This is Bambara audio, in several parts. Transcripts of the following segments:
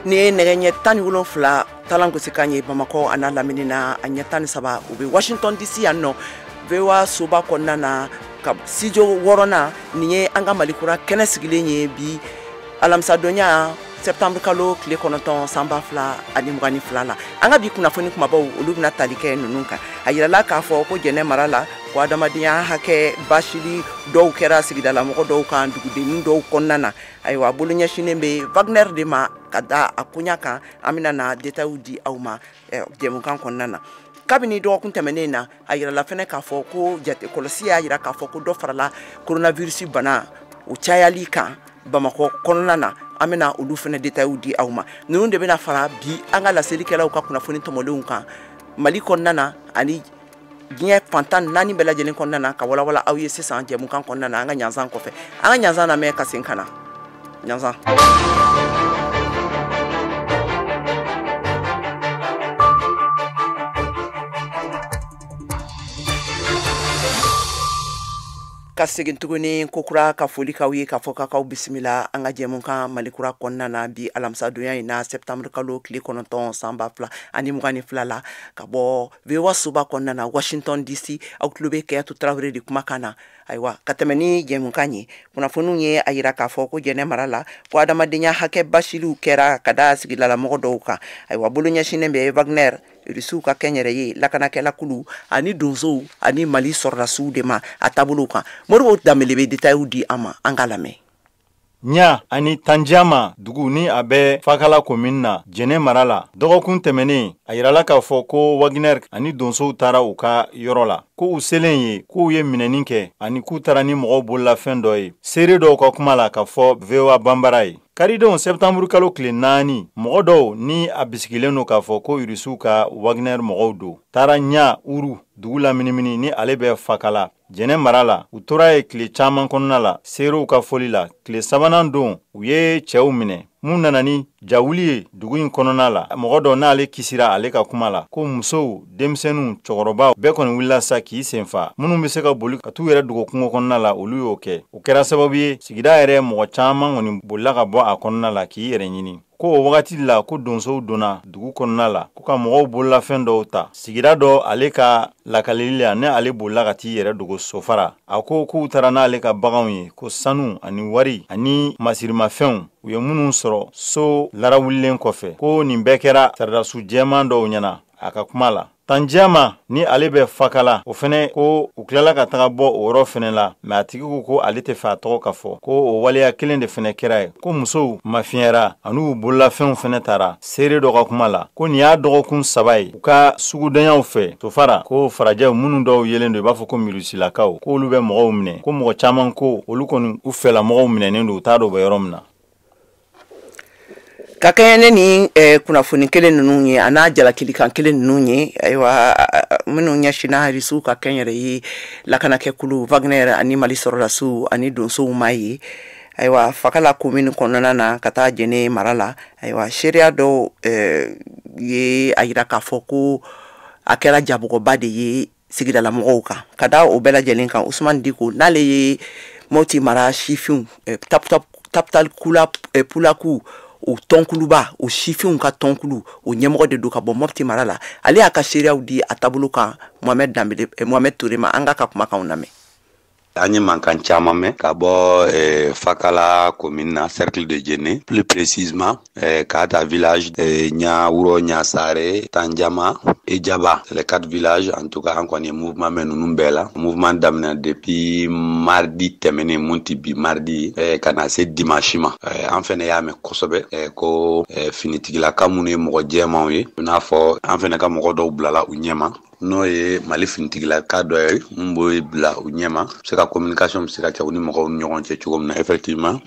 Ni ye nɛgɛ ɲɛ 17 talan gosikan ye Bamakɔ a n'a lamini na, a ɲɛ 13 u bɛ Washington DC yan nɔ, VOA soba kɔnɔna na, ka studio wɔɔrɔnan. Nin ye an ka Malikura kɛnɛ sigilen ye bi alamisadonya, septembre kalo tile 9, san 2022 la. An ka bi kunnafoni kumabaw, olu bɛna tali kɛ ninnu kan. A yirala k'a fɔ ko Jɛnɛ mara la, ko adamadenya hakɛ basili dɔw kɛra sigidalamɔgɔ dɔw kan dugudennin dɔw kɔnɔna na. Ayiwa, bolo ɲɛsinnen bɛ Wagner de ma ka da a koɲa kan. An bɛna na détails di aw ma jɛmukan kɔnɔna na. Kabini dɔgɔkun tɛmɛnen na, a yirala fɛnɛ k'a fɔ ko jate kɔlɔsi y'a yira k'a fɔ ko dɔ farala coronavirus bana o cayali kan Bamakɔ kɔnɔna na. An bɛna olu fɛnɛ détails di aw ma. Ninnu de bɛna fara bi an ka laselikɛlaw ka kunnafoni tɔmɔlenw kan Mali kɔnɔna na ani diɲɛ fantan naani bɛɛ lajɛlen kɔnɔna na, ka walawala aw ye sisan jɛmukan kɔnɔna na. An ka ɲanzan kɔfɛ, an ka ɲanzan lamɛn ka sen ka na ɲanzan. Ka segin tuguni kokura ka foli k'aw ye, k'a fɔ k'aw bisimila an ka jɛmukan Malikura kɔnɔna na bi alamisadonya in na, septembre kalo tile 9, san 2022 la, ka bɔ VOA soba kɔnɔna na, Washington DC. Aw tulo bɛ Kayatu Tarawele de kumakan na. Ayiwa, ka tɛmɛ ni jɛmukan ye, kunnafoniw ye a yira k'a fɔ ko Jɛnɛ mara la, ko adamadenya hakɛ basiliw kɛra ka da sigidalamɔgɔ dɔw kan. Ayiwa, bolo ɲɛsinnen bɛ Wagner, Irisiw ka kɛnyɛrɛye lakanakɛlakulu, ani donsow ani Mali sɔrɔdasiw de ma a taabolow kan. Moribo Danbele bɛ détails di an ma, an k'a lamɛn. Ɲa ani Tanjama dugu ni a bɛ Fakala commune na, Jɛnɛ mara la, dɔgɔkun tɛmɛnen, a yirala k'a fɔ ko Wagner ani donsow taara u ka yɔrɔ la, ko u selen ye k'u ye minɛni kɛ ani k'u taara ni mɔgɔw bololafɛn dɔ ye. Seere dɔw ka kuma la k'a fɔ VOA Banbara ye, karidenw, sɛptanburu kalo tile 4, mɔgɔ dɔw ni a bisigilen don k'a fɔ ko Irisiw ka Wagner mɔgɔw don, taara Ɲa Uru dugu laminimini ni ale bɛ Fakala, Jɛnɛ mara la. U tora ye tile caman kɔnɔna la. Seerew ka foli la, tile sabanan don, u ye cɛw minɛ mun nana ni jawuli ye dugu in kɔnɔna la. Mɔgɔ dɔ n'ale kisira, ale ka kuma la, ko musow, denmisɛnninw, cɛkɔrɔbaw bɛɛ kɔni wulila sa k'i senfa. Minnu bɛ se ka boli ka t'u yɛrɛ dogo kungo kɔnɔna la, olu y'o kɛ. O kɛra sababu ye, sigida yɛrɛ mɔgɔ caman kɔni bolila ka bɔ a kɔnɔna la k'i yɛrɛ ɲini. Ko o wagati la, ko donsow donna dugu kɔnɔna la ko ka mɔgɔw bololafɛn dɔw ta. Sigida dɔ, ale ka lakalili la, ne ale bolila ka t'i yɛrɛ dogo sofara, a ko k'u taara n'ale ka baganw ye, ko sanu ani wari ani masirimafɛnw u ye minnu sɔrɔ so larawulilen kɔfɛ, ko nin bɛɛ kɛra saradasu jɛman dɔw ɲɛna, a ka kuma la. Tanjama ni ale bɛ Fakala, o fɛnɛ ko u tilala ka taga bɔ o yɔrɔ fɛnɛ la, mais a tigi ko ko ale tɛ fɛ a tɔgɔ ka fɔ, ko o waleya kelen de fɛnɛ kɛra ye, ko musow mafiɲɛra an'u bololafɛnw fɛnɛ tara. Seere dɔ ka kuma la, ko nin y'a dɔgɔkun 3 ye u ka sugudanyaw fɛ Sofara, ko farajɛw minnu dɔw yelen don i b'a fɔ ko mirusilakaw, k'olu bɛ mɔgɔw minɛ, ko mɔgɔ caman ko olu kɔni u fɛla mɔgɔw minɛnen don, u t'a dɔn u bɛ yɔrɔ min na. Ka kɛɲɛ ne ni kunnafoni kelen ninnu ye, a n'a jalakilikan kelen ninnu ye, ayiwa, minnu ɲɛsinna Irisiw ka kɛnyɛrɛye lakanakɛkulu Wagner ani Mali sɔrɔdasiw ani donsow ma ye, ayiwa, Fakala commune kɔnɔna na ka taa Jɛnɛ mara la, ayiwa, seereya dɔw ye a yira k'a fɔ ko a kɛra jabɔgɔba de ye sigidalamɔgɔw kan. Ka da o bɛɛ lajɛlen kan, Usumani Diko, n'ale ye Mɔti mara sifinw Tapital Pulaku o tɔnkuluba, o sifinw ka tɔnkulu, o ɲɛmɔgɔ de don ka bɔ Mɔti mara la, ale y'a ka seereyaw di a taabolo kan Mohamed Danbele, Mohamed Touré ma. An k'a ka kumakanw lamɛn. An ye mankan caman mɛn ka bɔ Fakala commune na, cercle de Djenné plus précisément, k'a ta village Ɲa Wuro, Ɲa Sare, Tanjama et Djaba. C'est les quatre villages. En tout cas, an kɔni ye mouvement mɛn ninnu bɛɛ la. Mouvement daminɛ depuis mardi tɛmɛnen, mun ti bi mardi, ka na se dimanche ma. An fɛnɛ y'a mɛn kosɛbɛ ko finitigilaka minnu ye mɔgɔ jɛmanw ye, i n'a fɔ an fɛnɛ ka mɔgɔ dɔw bilala u ɲɛma, n'o ye Mali finitigilaka dɔ ye mun b'o bila u ɲɛma, se ka communication bɛ se ka kɛ u ni mɔgɔw ni ɲɔgɔn cɛ cogo min na. Effectivement,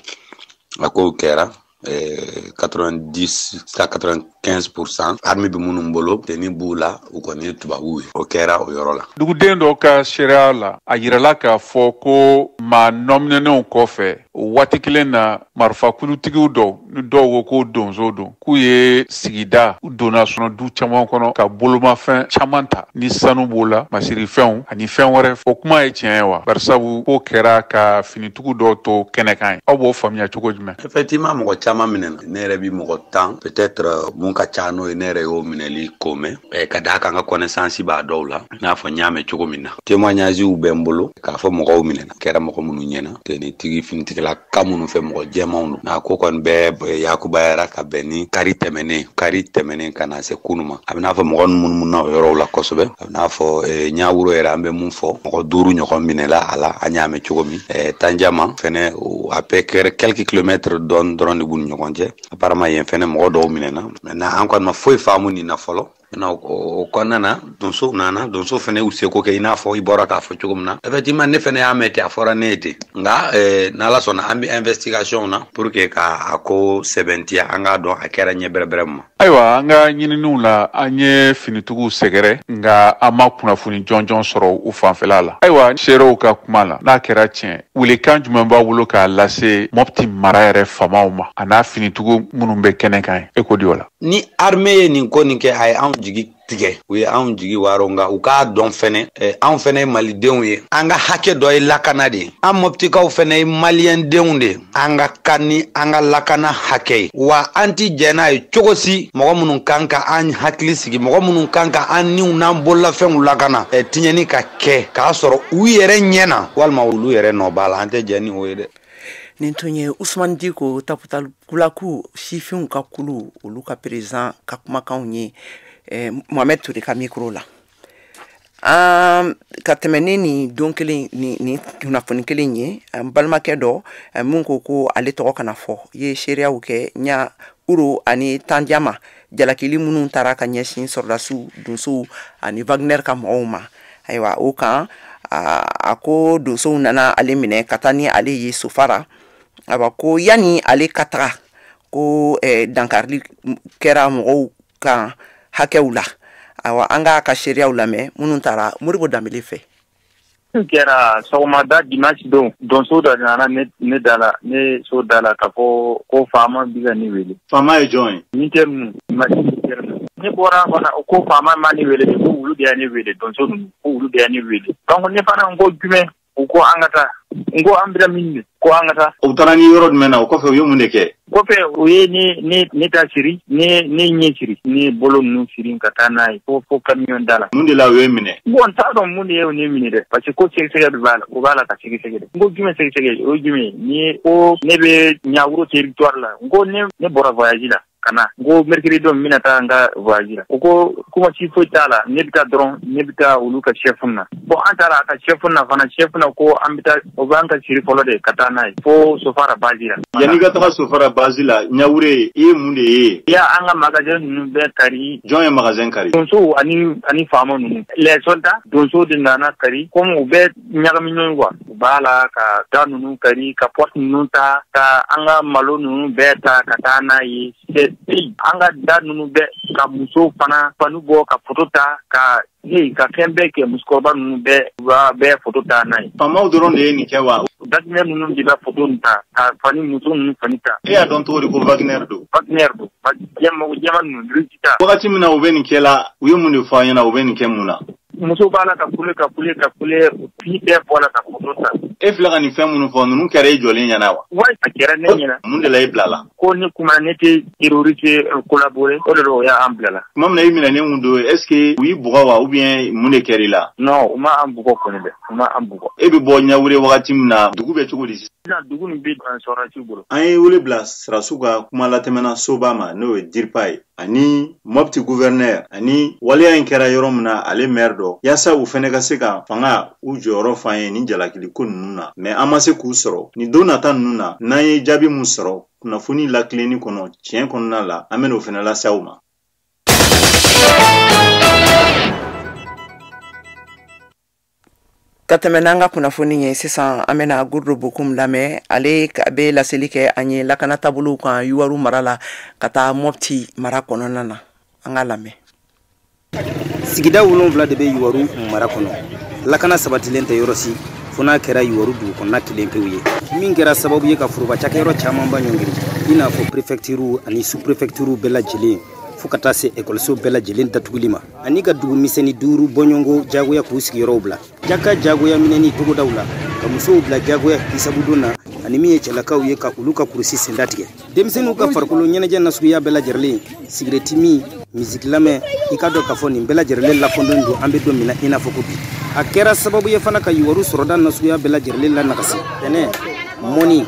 a kow kɛra 90 à 95%, armée bɛ minnu bolo, tenue b'u la, u kɔni ye tubabuw ye. O kɛra o yɔrɔ la. Duguden dɔ ka seereya la, a yirala k'a fɔ ko maa nɔminɛnenw kɔfɛ, O waati kelen na, marifakulutigiw dɔw ni dɔw ko ko donso don, k'u ye sigida u donna sɔnɔ du caman kɔnɔ ka bolomafɛn caman ta, ni sanu b'o la, masirifɛnw ani fɛn wɛrɛ. O kuma ye tiɲɛ ye wa? Barisabu ko kɛra ka finitigiw dɔw to kɛnɛ kan ye. Aw b'o faamuya cogo jumɛn? Effectivement, mɔgɔ caman minɛna. Ne yɛrɛ bi mɔgɔ 10, peut-être mun ka ca n'o ye, ne yɛrɛ y'o minɛli ko mɛn, ka d'a kan n ka connaissance b'a dɔw la, i n'a fɔ n y'a mɛn cogo min na. Témoignages bɛ n bolo k'a fɔ mɔgɔw minɛna, kɛra mɔgɔ minnu ɲɛna, tenitigi finitigila ka minnu fɛ, mɔgɔ jɛmanw don. N'a ko kɔni bɛɛ yakubayara ka bɛn ni kari tɛmɛnen ka na se kunu ma, a bɛ n'a fɔ mɔgɔ minnu na o yɔrɔw la kosɛbɛ. A bɛ n'a fɔ Ɲawuro yɛrɛ, an bɛ mun fɔ, mɔgɔ 5 ɲɔgɔn minɛla a la, an y'a mɛn cogo min. Tanjama fɛnɛ, a bɛɛ kɛra quelques kilomètres dɔɔni dɔrɔn de b'u ni ɲɔgɔn cɛ. Apparemment yen fɛnɛ mɔgɔ dɔw minɛna. Maintenant an kɔni ma foyi faamu nin na fɔlɔ. O kɔnɔna na, donsow nana, donso fɛnɛ y'u seko kɛ, i n'a fɔ i bɔra k'a fɔ cogo min na. Effectivement, ne fɛnɛ y'a mɛn ten, a fɔra ne ye ten. Nka n'Ala sɔnna, an bɛ investigation na pour que k'a ko sɛbɛntiya, an k'a dɔn a kɛra ɲɛ bɛrɛbɛrɛ ma. Ayiwa, an ka ɲininiw la, an ye finitigiw sɛgɛrɛ, nka an ma kunnafoni jɔnjɔn sɔrɔ u fanfɛla la. Ayiwa, seerew ka kuma la, n'a kɛra tiɲɛ, welekan jumɛn b'aw bolo k'a lase Mopti mara yɛrɛ faamaw ma a n'a finitigiw minnu bɛ kɛnɛ kan ye? E ko di o la? Ni armée ye nin ko nin kɛ, a ye anw jigi tigɛ, u ye anw jigi waaro. Nka u k'a dɔn fɛnɛ, anw fɛnɛ ye malidenw ye, an ka hakɛ dɔ ye lakana de ye. An mɔptikaw fɛnɛ ye maliyɛndenw de ye, an ka kan ni an ka lakana hakɛ ye. Wa an ti jɛn n'a ye cogo si, mɔgɔ minnu kan ka an hakili sigi, mɔgɔ minnu kan ka an niw n'an bololafɛnw lakana, tiɲɛni ka kɛ k'a sɔrɔ u yɛrɛ ɲɛ na, walima olu yɛrɛ nɔ b'a la. An tɛ jɛn ni o ye dɛ. Nin tun ye Usumani Diko, Taputalakulaku sifinw ka kulu, olu ka président ka kumakanw ye Mohamed Touré ka micro la. An ka tɛmɛ ni nin don kelen ni kunnafoni kelen ye, an balimakɛ dɔ mun ko ko ale tɔgɔ kana fɔ, ye seereyaw kɛ ɲa Uro ani Tandiama jalakili minnu taara ka ɲɛsin sɔrɔdasiw, donsow ani Wagner ka mɔgɔw ma. Ayiwa, o kan a ko donsow nana ale minɛ ka taa ni ale ye Sofara. Ayiwa, ko yanni ale ka taga, ko dankarili kɛra mɔgɔw kan hakɛw la. Ayiwa, an k'a ka seereyaw lamɛn minnu taara Moribo Danbele fɛ. Kɛra sɔgɔmada dimanche don, donso dɔ nana ne da la, ne so da la, k'a fɔ ko faama bi ka ne wele. Faama ye jɔn ye? Ni tɛ ninnu, ne bɔra fana ko faama ma ne wele, ko olu de y'a ne wele, donso ninnu, ko olu de y'a ne wele. Donc ne fana ko jumɛn, u ko an ka taa. N ko an bɛna min, ko an ka taa. U taara ni yɔrɔ jumɛn na? O kɔfɛ u ye mun de kɛ? Kɔfɛ u ye ne ta siri, ne ɲɛ siri, ne bolo ninnu siri ka taa n'a ye fo camion da la. Mun de la u ye minɛ? Bon, n t'a dɔn mun de ye ne minɛ dɛ, parce que ko sɛgɛsɛgɛ de b'a la, o b'a la ka sɛgɛsɛgɛ dɛ. N ko jumɛn sɛgɛsɛgɛ? O ye jumɛn ye? Ni ko ne bɛ Ɲawuro territoire la, n ko ne bɔra voyage la ka na, n ko mercredi don n bɛna taa n ka voyage la. O ko kuma si foyi t'a la, ne bɛ taa dɔrɔn, ne bɛ taa olu ka chef na. Bon, an taara a ka chef na fana, chef na ko an bɛ taa, o b'an ka siri fɔlɔ de ka taa n'a ye fo Sofara base la. Yanni ka taga Sofara base la, Ɲawure, i ye mun de ye? I y'a an ka magasin ninnu bɛɛ kari. Jɔn ye magasin kari? Donsow ani faama ninnu. Les soldats, donsow de nana kari, comme u bɛɛ ɲagami ɲɔgɔn quoi. U b'a la ka da ninnu kari, ka porte ninnu ta, ka an ka malo ninnu bɛɛ ta ka taa n'a ye. An ka da ninnu bɛɛ, ka musow fana fani bɔ ka photo ta, ka fɛn bɛɛ kɛ, musokɔrɔba ninnu bɛɛ, u b'a bɛɛ photo ta n'a ye. Faamaw dɔrɔn de ye nin kɛ wa? Wagner ninnu de bɛ photo nin ta, ka fani muso ninnu fani ta. E y'a dɔn cogo di ko Wagner don? Wagner don. Jɛma ninnu, ta. Wagati min na u bɛ nin kɛ la, u ye mun de fɔ an ɲɛna, u bɛ nin kɛ mun na? Muso b'a la ka kule ka kule ka kule, fini bɛɛ bɔ la ka photo ta. E filɛ ka nin fɛn minnu fɔ, ninnu kɛra e jɔlen ɲɛna wa? Wa, a kɛra ne ɲɛna. Mun de la e bila la? Ko ne kuma ne tɛ terroriste collaborer, o de la o y'an bila la. Tuma min na i minɛnen kun don, est ce que u y'i bugɔ wa, ou bien mun de kɛra i la? Non, u ma an bugɔ kɔni dɛ, u ma an bugɔ. E bɛ bɔ Ɲawure wagati min na, dugu bɛ cogo di sisan? Dugu nin bɛ sɔrɔdasiw bolo. An ye wele bila sɔrɔdasiw ka kuma latɛmɛna soba ma, n'o ye DIRPA ye, ani Mopti gouverneur, ani waleya in kɛra yɔrɔ min na, ale maire dɔ, yaasa u fɛnɛ ka se ka fanga u jɔyɔrɔ f'an ye nin jalakili ko ninnu na. Mais an ma se k'u sɔrɔ. Nin don nata ninnu na, n'an ye jaabi mun sɔrɔ kunnafoni lakilenni kɔnɔ tiɲɛ kɔnɔna la, an bɛn'o fɛnɛ lase aw ma. Ka tɛmɛ n'an ka kunnafoni ye sisan, an bɛna Gourdo Bokum lamɛn. Ale bɛ laseli kɛ an ye lakana taabolow kan Yuwaru mara la ka taa Mopti mara kɔnɔna na. An ka lamɛn. Sigida 7 de bɛ Yuwaru mara kɔnɔ. Lakana sabatilen tɛ yɔrɔ si. Fo n'a kɛra Youwarou dugu kɔnɔna kelen pewu ye, min kɛra sababu ye ka foroba cakɛyɔrɔ camanba ɲɔngiri, i n'a fɔ préfecture ani sous-préfecture bɛɛ lajɛlen, fo ka taa se ekɔliso bɛɛ lajɛlen datuguli ma, ani ka dugu misɛnnin 5 bɔɲɔgɔnko jagoya k'u sigiyɔrɔw bila, jaka jagoya minɛni togodaw la, ka musow bila jagoya hisabudon na, ani min ye cɛlakaw ye ka olu ka kurusi senda tigɛ. Denmisɛnninw ka farikolo ɲɛnajɛ nasuguya bɛɛ lajɛlen, sigirɛti min, misiki lamɛn, i ka dɔn k'a fɔ nin bɛɛ lajɛlen lakɔndon don an bɛ don min na i n'a fɔ ko bi. A kɛra sababu ye fana ka Youwarou sɔrɔda nasuguya bɛɛ lajɛlen la nagasi. Tɛnɛ, mɔni,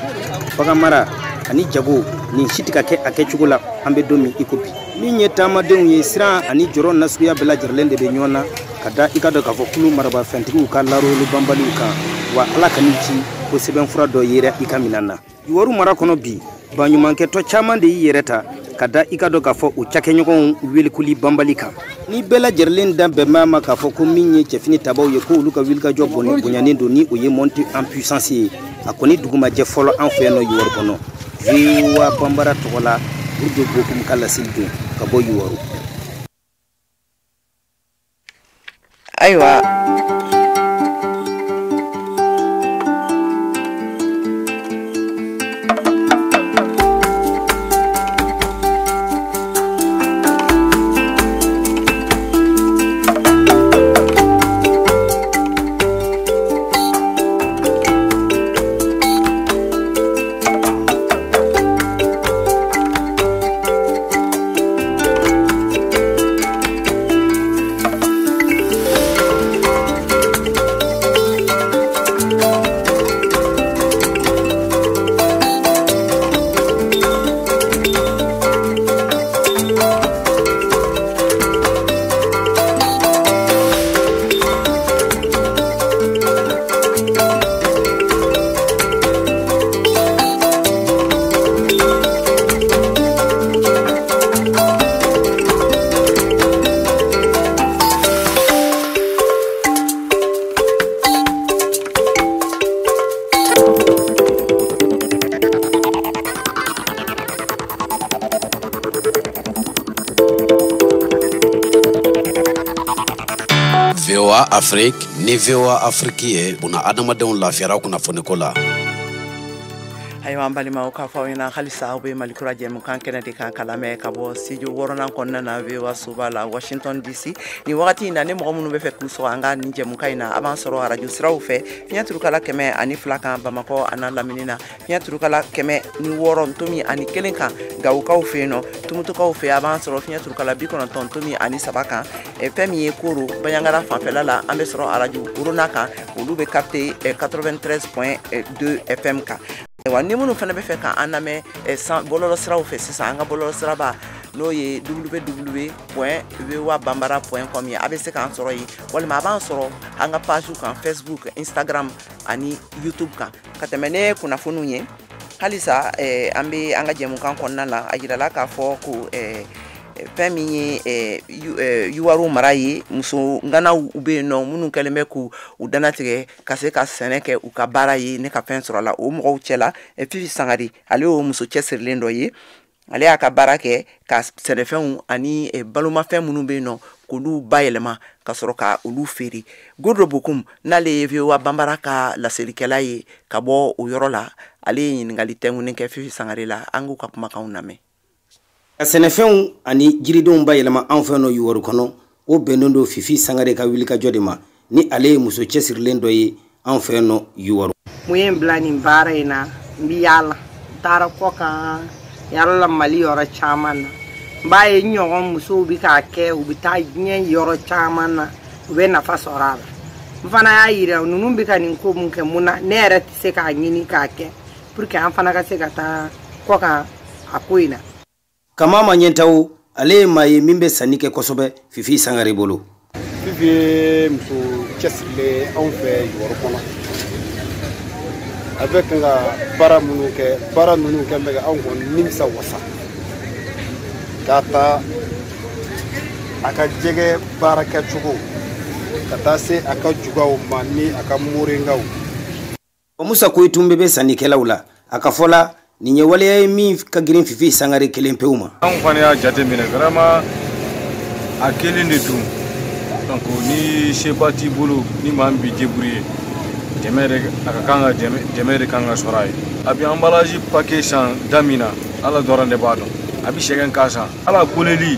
baganmara ani jago, nin si tɛ ka kɛ a kɛcogo la an bɛ don min i ko bi. Min ye taamadenw ye, siran ani jɔrɔ nasuguya bɛɛ lajɛlen de bɛ ɲɔgɔn na ka da i ka dɔn k'a fɔ kulu marabafɛntigiw ka larolu banbaliw kan, wa Ala ka n'i ci ko sɛbɛnfura dɔ yera i ka minɛn na. Youwarou mara kɔnɔ bi, baɲumankɛtɔ caman de y'i yɛrɛ ta ka da i ka dɔn k'a fɔ u cakɛɲɔgɔnw welikuli banbali kan. Ni bɛɛ lajɛlen da bɛn b'a ma k'a fɔ ko min ye cɛfini tabaw ye, ko olu ka wulikajɔ bonyanen don ni o ye montée en puissance ye, a kɔni dugu ma jɛ fɔlɔ an fɛ yan nɔ Youwarou kɔnɔ. VOA Bambara tɔgɔ la, Burdo Bokum ka laseli don ka bɔ Youwarou. Ayiwa, VOA Afrique ni VOA Afrique ye buna adamadenw lafiyara kunnafoniko la. Ayiwa, an balimaw, k'a fɔ aw ɲɛna halisa aw bɛ Malikura jɛmukan kɛnɛ de kan, kalamɛ ka bɔ studio 6nan kɔnɔna na, VOA soba la, Washington DC. Nin wagati in na, ni mɔgɔ minnu bɛ fɛ k'u sɔgɔ an ka nin jɛmukan in na, a b'an sɔrɔ arajo siraw fɛ: fiɲɛ turukala 102 kan Bamakɔ a n'a lamini na, fiɲɛ turukala 106.1 kan Gawokaw fɛ yen nɔ. Tumutukaw fɛ, a b'an sɔrɔ fiɲɛ turukala 90.3 kan. Fɛn min ye Koro Baɲangara fanfɛla la, an bɛ sɔrɔ arajo Orona kan, olu bɛ capter 93.2 FM kan. Ayiwa, ni minnu fana bɛ fɛ k'an lamɛn bɔlɔlɔ siraw fɛ sisan, an ka bɔlɔlɔ siraba n'o ye www.voabambara.com ye, a bɛ se k'an sɔrɔ yen, walima a b'an sɔrɔ an ka page kan Facebook, Instagram ani YouTube kan. Ka tɛmɛ ne kunnafoniw ye, halisa an bɛ an ka jɛmukan kɔnɔna la. A yirala k'a fɔ ko fɛn min ye Youwarou mara ye, muso ŋanaw bɛ yen nɔ minnu kɛlen bɛ k'u u danatigɛ ka se ka sɛnɛ kɛ u ka baara ye ne ka fɛn sɔrɔ a la. O mɔgɔw cɛla, Fifi Sangare, ale y'o muso cɛsirilen dɔ ye. Ale y'a ka baara kɛ ka sɛnɛfɛnw ani balomafɛn minnu bɛ yen nɔ, k'olu bayɛlɛma ka sɔrɔ ka olu feere. Godo Bokum, n'ale ye VOA Bambara ka laselikɛla ye ka bɔ o yɔrɔ la, ale ye ɲininkali tɛnkunnen kɛ Fifi Sangare la. An k'u ka kumakanw lamɛn. Ka sɛnɛfɛnw ani jiridenw bayɛlɛma an fɛ nɔ Youwarou kɔnɔ, o bɛnnen don Fifi Sangare ka wulikajɔ de ma, ni ale ye muso cɛsirilen dɔ ye an fɛ nɔ Youwarou. Mun ye n bila nin baara in na? N bi yaala, n taara kɔ kan, yaala la Mali yɔrɔ caman na. N b'a ye n ɲɔgɔn musow bi k'a kɛ, u bɛ taa diɲɛ yɔrɔ caman na, u bɛ nafa sɔrɔ a la. N fana y'a yira ninnu bɛ ka nin ko mun kɛ, mun na ne yɛrɛ tɛ se k'a ɲini k'a kɛ pour que an fana ka se ka taa kɔ kan a ko in na. Kama ma ɲɛtaw, ale ye maa ye min bɛ sanni kɛ kosɛbɛ Fifi Sangare bolo. Fifi ye muso cɛsirilen anw fɛ Youwarou kɔnɔ. A bɛ kan ka baara minnu kɛ, baara minnu kɛ bɛ ka anw kɔni nimisa wasa, k'a ta a ka jɛgɛ baara kɛcogo ka taa se a ka jugaw ma ni a ka moringaw. Musa Koyitun bɛ sannikɛlaw la. A ka fɔ la, nin ye waleya ye min ka girin Fifi Sangare kelen pewu ma. Anw fana y'a jate minɛ, vraiment a kelen de don. Donc ni seba t'i bolo, ni maa min b'i débrouiller, Dɛmɛ de a ka kan ka dɛmɛ de kan ka sɔrɔ a ye. A bɛ emballage paquet san da min na, Ala dɔrɔn de b'a dɔn. A bɛ sɛgɛn k'a san. Ala koleli,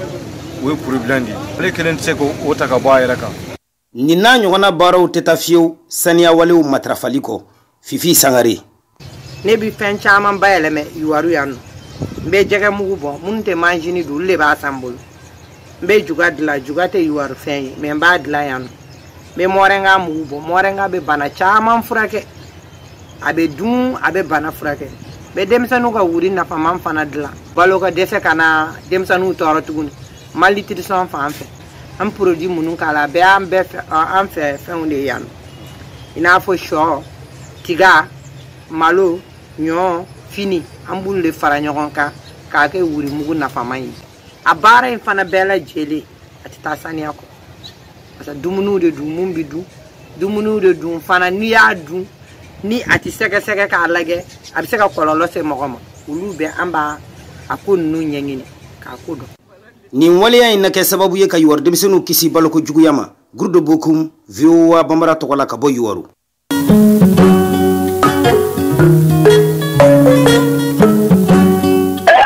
o ye problème de ye. Ale kelen tɛ se k'o ta ka bɔ a yɛrɛ kan. Nin n'a ɲɔgɔnna baaraw tɛ taa fiyewu saniyawalew matarafali kɔ. Fifi Sangare. Ne bɛ fɛn caman bayɛlɛmɛ Youwarou yan nɔ. N bɛ jɛgɛ mugu bɔ, minnu tɛ manjini dun, olu de b'a san n bolo. N bɛ juga dilan, juga tɛ Youwarou fɛn ye, mais n b'a dilan yan nɔ. N bɛ mɔrɛnga mugu bɔ, mɔrɛnga bɛ bana caman furakɛ. A bɛ dun, a bɛ bana furakɛ. N bɛ denmisɛnninw ka wuri nafaman fana dilan. Balo ka dɛsɛ ka na denmisɛnninw tɔɔrɔ tuguni. Malnutrition fan fɛ. An produit minnu k'a la, a bɛɛ y'an bɛɛ fɛ, an fɛ fɛnw de ye yan nɔ. I n'a fɔ sɔ, tiga, malo, ɲɔ, fini, an b'olu de fara ɲɔgɔn kan k'a kɛ wurimugu nafaman ye. A baara in fana bɛɛ lajɛlen, a tɛ taa saniya kɔ. Parce que dumuniw de dun, mun bɛ dun, dumuniw de dun fana, n'i y'a dun, ni a tɛ sɛgɛsɛgɛ k'a lajɛ, a bɛ se ka kɔlɔlɔ se mɔgɔ ma. Olu bɛɛ an b'a a ko ninnu ɲɛɲini k'a ko dɔn. Nin waleya in na kɛ sababu ye ka Youwarou denmisɛnninw kisi baloko juguya ma. Gurudo Bokum, VOA Bambara tɔgɔ la ka bɔ Youwarou.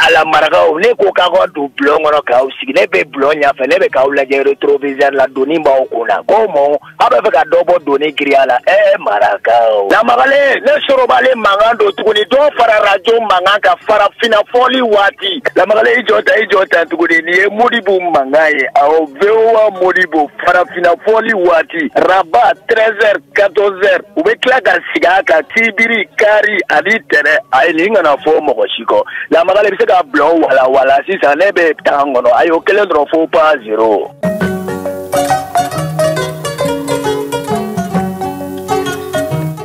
Ala marakaw, ne ko k'aw ka don bulon kɔnɔ k'aw sigi, ne bɛ bulon ɲɛfɛ, ne bɛ k'aw lajɛ rétroviseur la, doni b'aw kun na. Ko mun, aw bɛ fɛ ka dɔ bɔ doni giriya la? Marakaw. Lamagalen, ne sorobalen mankan don tuguni, dɔ fara radio mankan kan farafinna fɔli waati. Lamagalen, i jɔ ta, i jɔ ta tuguni, nin ye Modibo mankan ye. Awɔ, VOA Modibo farafinna fɔli waati. Rabat 13h 14h, u bɛ tila ka sigi a kan sibiri, kari ani tɛnɛ. Ayi, nin kana fɔ mɔgɔ si kɔ. Lamagalen, i bɛ se ka bulon wala wala sisan, ne bɛ tan kɔnɔ. Ayi, o kelen dɔrɔn fo pas zéro.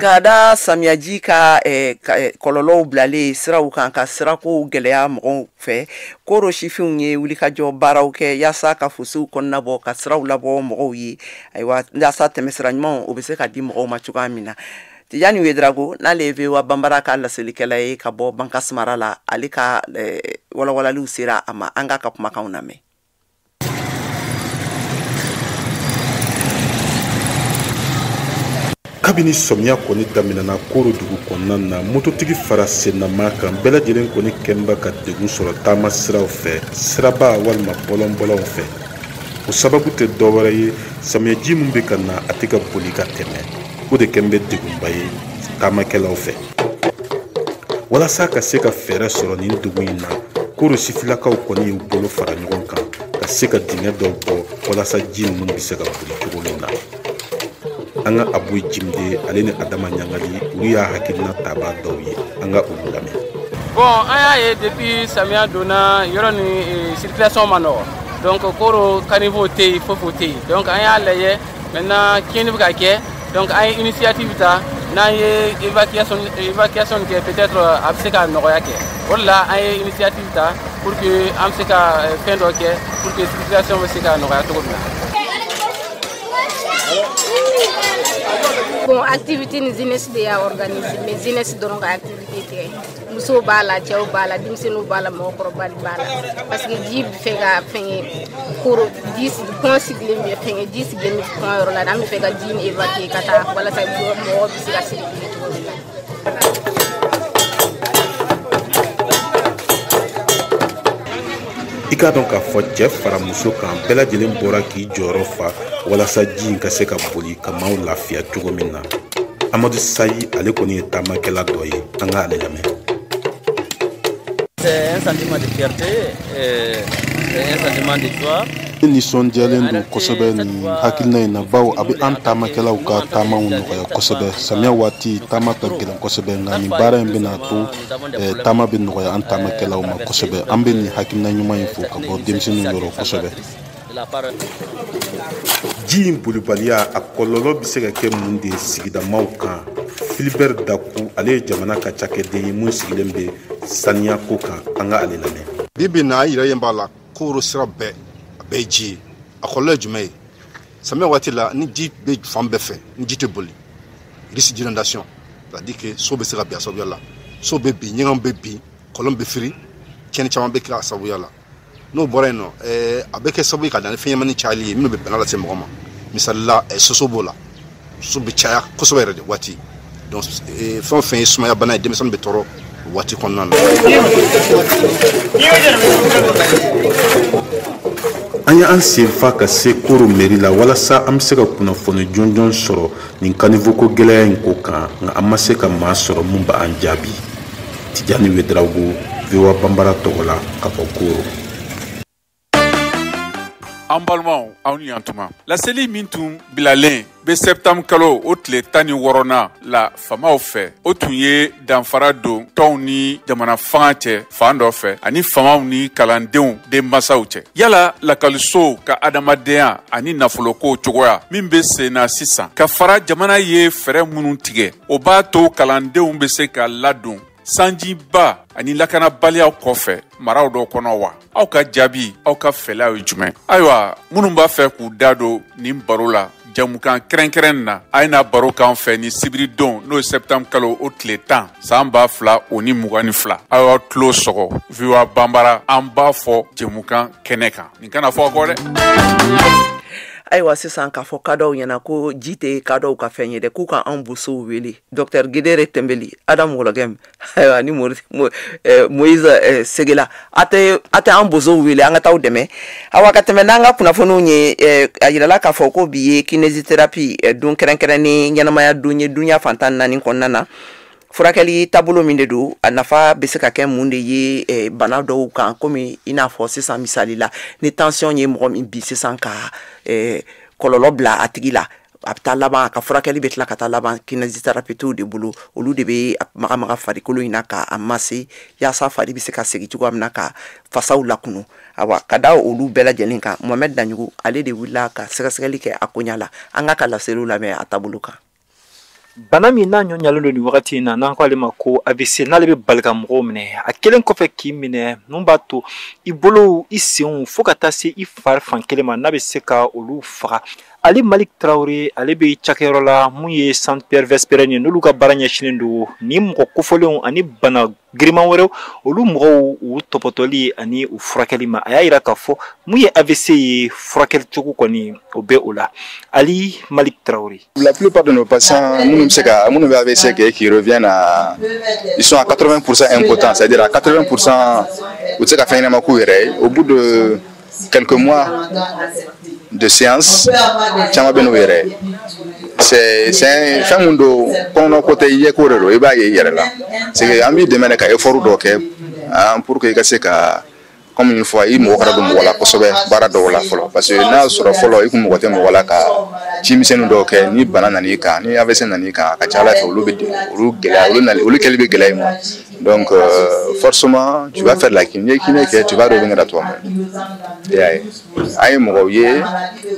Ka da samiyaji ka kɔlɔlɔw bilalen siraw kan ka sirakow gɛlɛya mɔgɔw fɛ, Koro sifinw ye wulikajɔ baaraw kɛ yaasa ka fosiw kɔnɔna bɔ ka siraw labɔ mɔgɔw ye. Ayiwa, yaasa tɛmɛsira ɲumanw o bɛ se ka di mɔgɔw ma cogoya min na. Tijani Wedrago, n'ale ye VOA Bambara ka laselikɛla ye ka bɔ Bankas mara la, ale ka walawalaliw sera a ma. An k'a ka kumakanw lamɛn. Kabini sɔmiya kɔni daminɛna Koro dugu kɔnɔna na, mototigi fara sennama kan bɛɛ lajɛlen kɔni kɛnba ka degun sɔrɔ taama siraw fɛ, siraba walima bɔlɔnbɔlɔnw fɛ. O sababu tɛ dɔwɛrɛ ye, samiyaji min bɛ ka na, a tɛ ka boli ka tɛmɛ. O de kɛn bɛ degunba ye taamakɛlaw fɛ. Walasa ka se ka fɛɛrɛ sɔrɔ nin degun in na, Koro sifilakaw kɔni y'u bolo fara ɲɔgɔn kan ka se ka dingɛ dɔw bɔ walasa ji ninnu bɛ se ka boli cogo min na. An ka Abu Jimde, ale ni Adama Ɲangali, olu y'a hakilina tabaa dɔw ye. An ka olu lamɛn. Bon, an y'a ye depuis samiya donna, yɔrɔ ni circulation ma nɔgɔ. Donc Koro caniveau tɛ yen, foyi foyi tɛ yen. Donc an y'a lajɛ maintenant, tiɲɛni bɛ ka kɛ. Donc an ye initiative ta, n'an ye évacuation kɛ, peut-être a bɛ se ka nɔgɔya kɛ. O de la an ye initiative ta pour que an bɛ se ka fɛn dɔ kɛ pour que circulation bɛ se ka nɔgɔya cogo min na. Bon, activité ni jeunesse de y'a organiser, mais jeunesse dɔrɔn ka activité tɛ. Musow b'a la, cɛw b'a la, denmisɛnninw b'a la, mɔgɔkɔrɔba b'a la. Parce que ji bɛ fɛ ka fɛngɛ Koro, ji pont sigilen bɛ fɛngɛ, ji sigilen bɛ pont yɔrɔ la, an bɛ fɛ ka ji in évacuer ka taa walasa mɔgɔw bɛ se ka circuler cogo min na. I k'a dɔn k'a fɔ cɛ fara muso kan, bɛɛ lajɛlen bɔra k'i jɔyɔrɔ fa walasa ji in ka se ka boli ka maaw lafiya cogo min na. Amadu Sayi, ale kɔni ye taamakɛla dɔ ye. An k'ale lamɛn. C'est un sentiment de fierté, c'est un sentiment de joie. Ne nisɔndiyalen don kosɛbɛ nin hakilina in na, bawo a bɛ an taamakɛlaw ka taamaw nɔgɔya kosɛbɛ. Samiya waati taama ka gɛlɛn kosɛbɛ, nka nin baara in bɛna to taama bɛ nɔgɔya an taamakɛlaw ma kosɛbɛ. An bɛ nin hakilina ɲuman in fo ka bɔ denmisɛnninw yɔrɔ kosɛbɛ. Ji in bolibaliya, a kɔlɔlɔ bɛ se ka kɛ mun de ye sigidamaw kan? Philibert Daku, ale ye jamana ka cakɛden ye mun sigilen bɛ saniya ko kan. An ka ale lamɛn. Bi bi in na, an yɛrɛ ɲɛ b'a la, Koro sira bɛɛ a bɛɛ ye ji ye. A kɔlɔlɔ ye jumɛn ye? Samiya waati la, ni ji bɛ fan bɛɛ fɛ, ni ji tɛ boli, risque d'inondation, c'est-à-dire que so bɛ se ka bin a sababuya la. So bɛ bin, ɲɛgɛnw bɛ bin, kɔlɔn bɛ firi, tiɲɛni caman bɛ kɛ a sababuya la. N'o bɔra yen nɔ, a bɛ kɛ sababu ye ka na ni fɛn ɲɛnamanin cayali ye minnu bɛ bana lase mɔgɔ ma. Misali la, soso b'o la, soso bɛ caya kosɛbɛ yɛrɛ de waati. Donc fɛn o fɛn ye sumaya bana ye, denmisɛnnin bɛ tɔɔrɔ o waati kɔnɔna na. An ye an senfa ka se Koro mairie la walasa an bɛ se ka kunnafoni jɔnjɔn sɔrɔ nin caniveau ko gɛlɛya in ko kan, nka an ma se ka maa sɔrɔ mun b'an jaabi. Tijani Wedrago, VOA Banbara tɔgɔ la ka bɔ Koro. An balimaw, aw ni yantuma. Laseli min tun bilalen bɛ septembre kalo o tile 16nan la famaw fɛ, o tun ye danfara don tɔnw ni jamana fanga cɛ fan dɔ fɛ ani famaw ni kalandenw denmansaw cɛ. Yala lakɔlisow ka adamadenya ani nafoloko cogoya min bɛ sen na sisan ka fara jamana ye fɛɛrɛ minnu tigɛ, o b'a to kalandenw bɛ se ka ladon sanjiba ani lakanabaliyaw kɔfɛ maraw dɔ kɔnɔ wa? Aw ka jaabi, aw ka fɛlaw ye jumɛn? Ayiwa, minnu b'a fɛ k'u da don nin baro la jamukan kɛrɛnkɛrɛn na, a ye na baro k'an fɛ ni sibiridon, n'o ye septembre kalo o tile 10 san 2022. Aw y'aw tulo sɔgɔ VOA Banbara, an b'a fɔ jamukan kɛnɛ kan. Nin kana fɔ aw kɔ dɛ. Ayiwa, sisan k'a fɔ kadɔw ɲɛna ko ji tɛ kadɔw ka fɛn ye dɛ, k'u ka anw bosow wele. Docteur Gedere Tembeli, Adam Wologem, ayiwa, ni Moïse Segela, a tɛ an bosow wele, an ka t'aw dɛmɛ. Awa, ka tɛmɛ n'an ka kunnafoniw ye, a yirala k'a fɔ ko bi ye kinésithérapie don kɛrɛnkɛrɛnnen ɲɛnamaya don ye dunya fan 14 kɔnɔna na. Furakɛli taabolo min de don, a nafa bɛ se ka kɛ mun de ye bana dɔw kan, komi i n'a fɔ sisan misali la ni tension ye mɔgɔ min bi sisan ka kɔlɔlɔ bila a tigi la, a bɛ taa laban a ka furakɛli bɛ tila ka taa laban kinésithérapeutes de bolo. Olu de bɛ maga farikolo in na k'a mase yaasa fari bɛ se ka segin cogoya min na ka fasaw lakunu. Awa, ka da olu bɛɛ lajɛlen kan, Mohamed Daɲugu ale de wulila ka sɛgɛsɛgɛli kɛ a koɲa la. An ka laseliw lamɛn a taabolo kan. Bana min n'a ɲɔɲalen don nin wagati in na, n'an ko ale ma ko AVC, n'ale bɛ bali ka mɔgɔw minɛ, a kelen kɔfɛ k'i minɛ, mun b'a to i bolow, i senw, fo ka taa se i fari fan kelen ma, n'a bɛ se ka olu faga. Ali Malik Traoré, ale bɛ cakɛyɔrɔ la mun ye Centre Pierre Vesperen ye, n'olu ka baara ɲɛsinnen don ni mɔgɔ kofɔlenw ani bana giriman wɛrɛw, olu mɔgɔw u tɔpɔtɔli ani u furakɛli ma. A y'a yira k'a fɔ mun ye AVC ye, furakɛli cogo kɔni o bɛ o la. Ali Malik Traoré. La plupart de nos patients, minnu bɛ se ka minnu bɛ AVC kɛ, qui reviennent à, ils sont à 80% impotents, c'est-à-dire à 80% u tɛ se ka fɛn ɲɛnama k'u yɛrɛ ye. Au bout de quelques mois de séance, caman bɛ n'u yɛrɛ ye. C'est fɛn mun don, kɔnɔko tɛ, ɲɛko de don, i b'a ye i yɛrɛ la. C'est que an b'i dɛmɛ ka effort dɔ kɛ pour que i ka se ka, comme une fois, i mɔgɔ kana don mɔgɔ la kosɛbɛ baara dɔw la fɔlɔ, parce que n'a y'a sɔrɔ fɔlɔ i kun mɔgɔ tɛ mɔgɔ la ka cimisɛnnin dɔw kɛ, ni bana nan'i kan, ni AVC nan'i kan, a ka ca Ala fɛ olu bɛ olu gɛlɛya, olu nali olu kɛli bɛ gɛlɛya i ma. Donc forcément tu vas faire la kiné, kiné kɛ, tu vas revenir à toi-même. I y'a ye, an ye mɔgɔw ye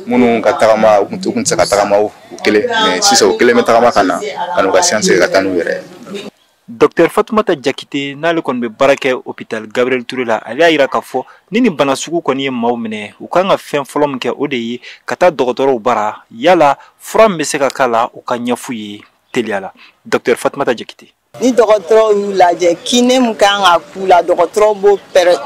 minnu ka tagama u kun tɛ se ka tagama u kelen, mais sisan u kelen bɛ tagama ka na ka n'u ka séance kɛ ka taa n'u yɛrɛ ye. Docteur Fatoumata Jakite, n'ale kɔni bɛ baara kɛ hôpital Gabriel Touré la, ale y'a yira k'a fɔ ni nin bana sugu kɔni ye maaw minɛ, u kan ka fɛn fɔlɔ min kɛ, o de ye ka taa dɔgɔtɔrɔw bara, yala fura min bɛ se ka k'a la, u ka ɲɛf'u ye teliya la. Docteur Fatoumata Jakite. Ni dɔgɔtɔrɔw y'u lajɛ, kiné mun kan ka k'u la, dɔgɔtɔrɔw b'o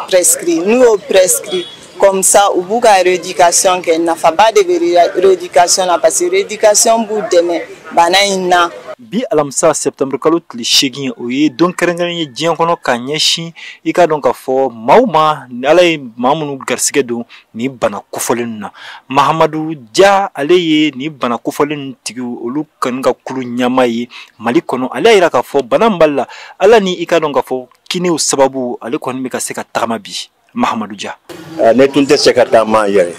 prescrit. N'u y'o prescrit, comme ça u b'u ka rééducation kɛ. Nafaba de bɛ rééducation na, parce que rééducation b'u dɛmɛ bana in na. Bi alamisa septembre kalo tile 8, o ye don kɛrɛnkɛrɛn ye diɲɛ kɔnɔ ka ɲɛsin i ka dɔn k'a fɔ maaw ma, Ala ye maa minnu garisɛgɛ don nin bana kofɔlen na. Mahamadu Ja, ale ye nin bana kofɔlen tigiw olu kɔni ka kulu ɲɛmaa ye Mali kɔnɔ. Ale y'a yira k'a fɔ bana min b'ale la, Ala ni i ka dɔn k'a fɔ kinéw sababu, ale kɔni bɛ ka se ka tagama bi. Mahamadu Ja. Ne tun tɛ se ka taama yɛrɛ,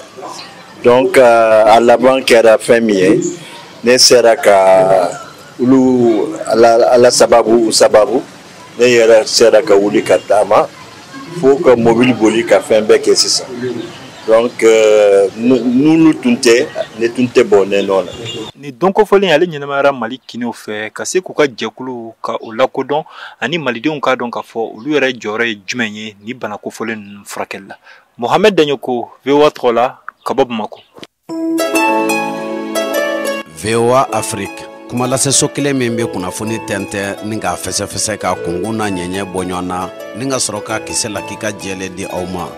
donc a laban kɛra fɛn min ye, ne sera ka olu ala sababu ne yɛrɛ sera ka wuli ka taama fo ka mobili boli ka fɛn bɛɛ kɛ sisan. Donc n'olu tun tɛ, ne tun tɛ bɔ ne nɔ la. Nin don kofɔlen, ale ɲɛnamayara Mali kinéw fɛ ka se k'u ka jɛkulu ka o lakodɔn ani malidenw k'a dɔn k'a fɔ olu yɛrɛ jɔyɔrɔ ye jumɛn ye nin bana kofɔlen ninnu furakɛli la. Mohamed Daɲoko, VOA tɔgɔ la ka bɔ Bamakɔ. VOA Afrique, kuma lase so kelen min bɛ kunnafoni tɛntɛn ni k'a fɛsɛfɛsɛ k'a kunkun n'a ɲɛɲɛ bɔ ɲɔgɔn na ni ka sɔrɔ k'a kisɛ la k'i ka jɛlen di aw ma.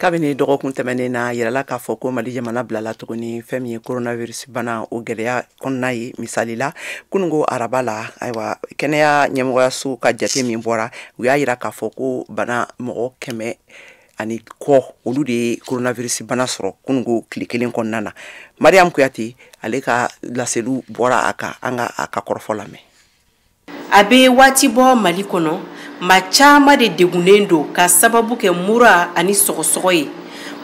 Kabini dɔgɔkun tɛmɛnen na, yirala k'a fɔ ko Mali jamana bilala tuguni fɛn min ye coronavirus bana o gɛlɛya kɔnɔna ye. Misali la, kununko araba la, ayiwa, kɛnɛya ɲɛmɔgɔyaso ka jate min bɔra, u y'a yira k'a fɔ ko bana mɔgɔ 100 ani kɔ, olu de ye coronavirus bana sɔrɔ kununko tile kelen kɔnɔna na. Mariam Kuyate, ale ka laseliw bɔra a kan, an ka a ka kɔrɔfɔ lamɛn. A bɛ waati bɔ Mali kɔnɔ, maa caman de degunnen don ka sababu kɛ mura ani sɔgɔsɔgɔ ye.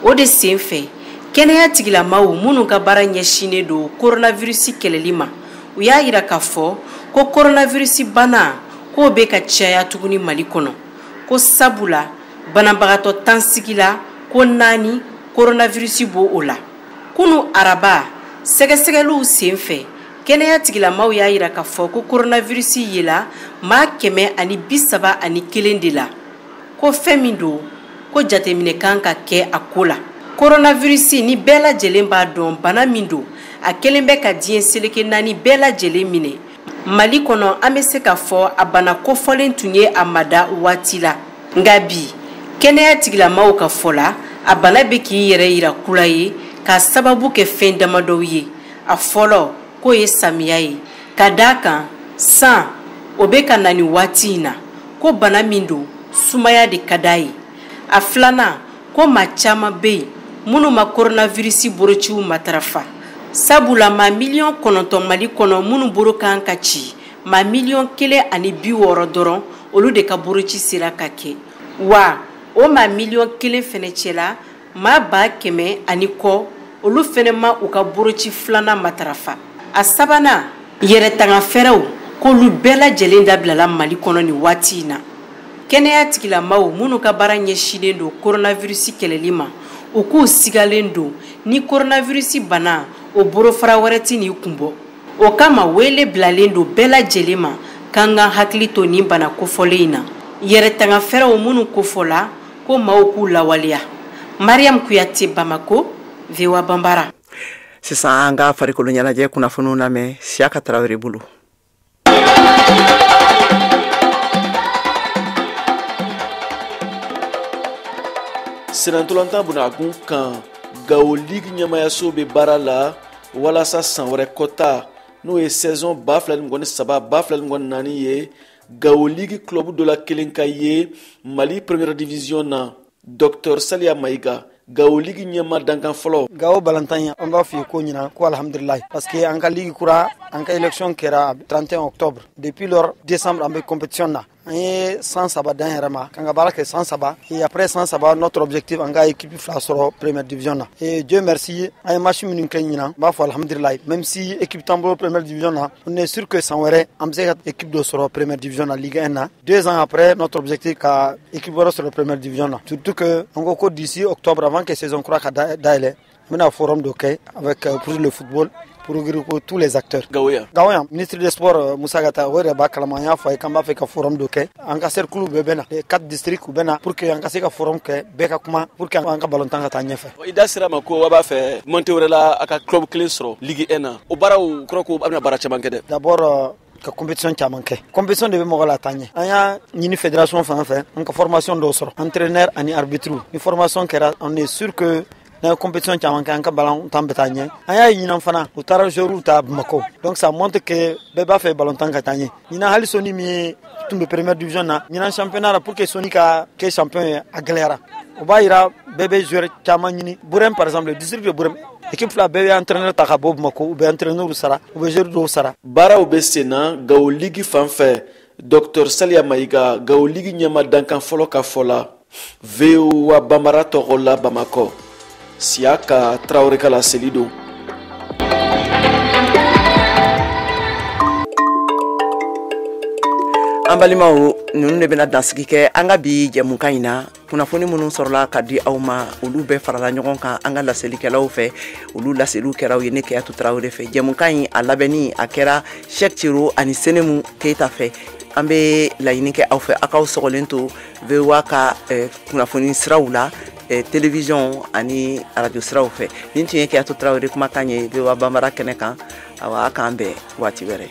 O de sen fɛ, kɛnɛya tigilamaw minnu ka baara ɲɛsinnen don coronavirus kɛlɛli ma, u y'a yira k'a fɔ ko coronavirus bana k'o bɛ ka caya tuguni Mali kɔnɔ, ko sabula banabagatɔ 10 sigi la, ko 4 coronavirus b'o o la. Kunu araba, sɛgɛsɛgɛliw sen fɛ, kɛnɛya tigilamaw y'a yira k'a fɔ ko coronavirus yela maa 131 de la, ko fɛn min don, ko jateminɛ kan ka kɛ a ko la. Coronavirus ni bɛɛ lajɛlen b'a dɔn bana min don, a kelen bɛ ka diɲɛ seleke 4 bɛɛ lajɛlen minɛ. Mali kɔnɔ, an bɛ se k'a fɔ a bana kofɔlen tun ye a mada waati la, nka bi kɛnɛya tigilamaw ka fɔ la, a bana bɛ k'i yɛrɛ yira kura ye k'a sababu kɛ fɛn damadɔw ye. A fɔlɔ k'o ye samiya ye, ka d'a kan san o bɛ ka na nin waati in na, ko bana min don, sumaya de ka d'a ye. A filanan, ko maa caman bɛ yen minnu ma coronavirus borociw matarafa, sabula maa 9 miliyɔn Mali kɔnɔ minnu boro kan ka ci, maa 1,6 miliyɔn dɔrɔn olu de ka boroci sera ka kɛ. Wa o maa 1 miliyɔn fɛnɛ cɛla, maa 100,000 ani kɔ olu fɛnɛ ma u ka boroci filanan matarafa. A sabanan, yɛrɛtanga fɛɛrɛw k'olu bɛɛ lajɛlen dabilala Mali kɔnɔ nin waati in na. Kɛnɛya tigilamaw minnu ka baara ɲɛsinnen don coronavirus kɛlɛli ma, u k'u sigalen don ni coronavirus bana o borofara wɛrɛ ti n'i kun bɔ. O kama wele bilalen don bɛɛ lajɛlen ma k'an ka hakili to nin bana kofɔlen in na. Yɛrɛtanga fɛɛrɛw minnu kofɔla, ko maaw k'u lawaleya. Mariam Kuyate, Bamako, VOA Bambara. Sisan an ka farikolo ɲɛnajɛ kunnafoniw lamɛn Siyaka Tarawele bolo. Senatɔlantan bunakun kan, Gawo Ligue ɲɛmayaso bɛ baara la walasa san wɛrɛ kɔta, n'o ye saison 2023-2024 ye, Gawo Ligue club dɔ la kelen ka ye Mali première division na. Dr Saliya Mayiga, Gawo Ligue ɲɛma dankan fɔlɔ. Gawo balantan ye, an b'a f'i ye ko ɲina ko alhamdulilayi, parce que an ka ligue kura, an ka élection kɛra 31 octobre. Depuis lors, décembre an bɛ compétition na. An ye san 3 dan yɛrɛ ma k'an ka baara kɛ san 3, et après san 3, notre objectif, an ka équipe 2 sɔrɔ première division na. Et Dieu merci, an ye match minnu kɛ ɲina, n b'a fɔ alhamdulilayi, même si équipe t'an bolo première division na, on est sûr que san wɛrɛ an bɛ se ka équipe dɔ sɔrɔ première division na Ligue 1 na. 2 ans après, notre objectif ka équipe wɛrɛ sɔrɔ première division na, surtout que an ko ko d'ici octobre, avant que saison kura ka dayɛlɛ, n bɛna forum dɔ kɛ avec pour le football, pour regrouper tous les acteurs. Gawo yan. Gawo yan, ministre des Sports Moussa Gata, o yɛrɛ b'a kalama, an y'a fɔ a ye k'an b'a fɛ ka forum dɔ kɛ. An ka cercle bɛɛ bɛ na, les 4 districts u bɛ na pour que an ka se ka forum kɛ, bɛɛ ka kuma pour que an ka ballon tan ka taa ɲɛfɛ. I da sera ma ko a b'a fɛ montée wɛrɛ la, a ka club kelen sɔrɔ Ligue 1 na. O baaraw kɔrɔ ko a bɛna baara caman kɛ dɛ. D'abord, ka compétition caman kɛ. Compétition de bɛ mɔgɔ la taa ɲɛ. An y'a ɲini fédération fan fɛ, an ka formation dɔw sɔrɔ, entraîneur ani arbitre. Ni formation kɛra, on est sûr que n'a ye compétition caman kɛ, an ka ballon tan bɛ taa ɲɛ. An y'a ye ɲinan fana, u taara joueurs ta Bamakɔ, donc ça montre que bɛɛ b'a fɛ ballon tan ka taa ɲɛ. Ɲinan, hali Soni min ye tun bɛ première division na, ɲinan championnat la, pour que Soni ka kɛ champion ye, a gɛlɛyara. O b'a yira bɛɛ bɛ joueur caman ɲini. Burem par exemple, le district de Burem, équipe 2 bɛɛ bɛ entraîneur ta ka bɔ Bamakɔ, u bɛ entraîneur sara, u bɛ joueur dɔw sara. Baaraw bɛ sen na Gawo Ligue fan fɛ. Dr Saliya Mayiga, Gawo Ligue ɲɛma dankan fɔlɔ ka fɔ la, VOA Bambara tɔgɔ la Bamakɔ, Siyaka Tarawele ka laseli don. An balimaw, ninnu de bɛna dansigi kɛ an ka bi jɛmukan in na. Kunnafoni minnu sɔrɔla ka di aw ma, olu bɛɛ farala ɲɔgɔn kan an ka laselikɛlaw fɛ. Olu laseliw kɛra aw ye ne Keyatu Tarawele fɛ. Jɛmukan in a labɛnni a kɛra Cheikh Cero ani Senemu Keita fɛ. An bɛ laɲini kɛ aw fɛ, aw k'aw sɔgɔlen to VOA ka kunnafoni siraw la, télévision ani radio siraw fɛ. Nin tun ye Keyatu Tarawele kumakan ye VOA Bambara kɛnɛ kan. Awa, a k'an bɛn waati wɛrɛ.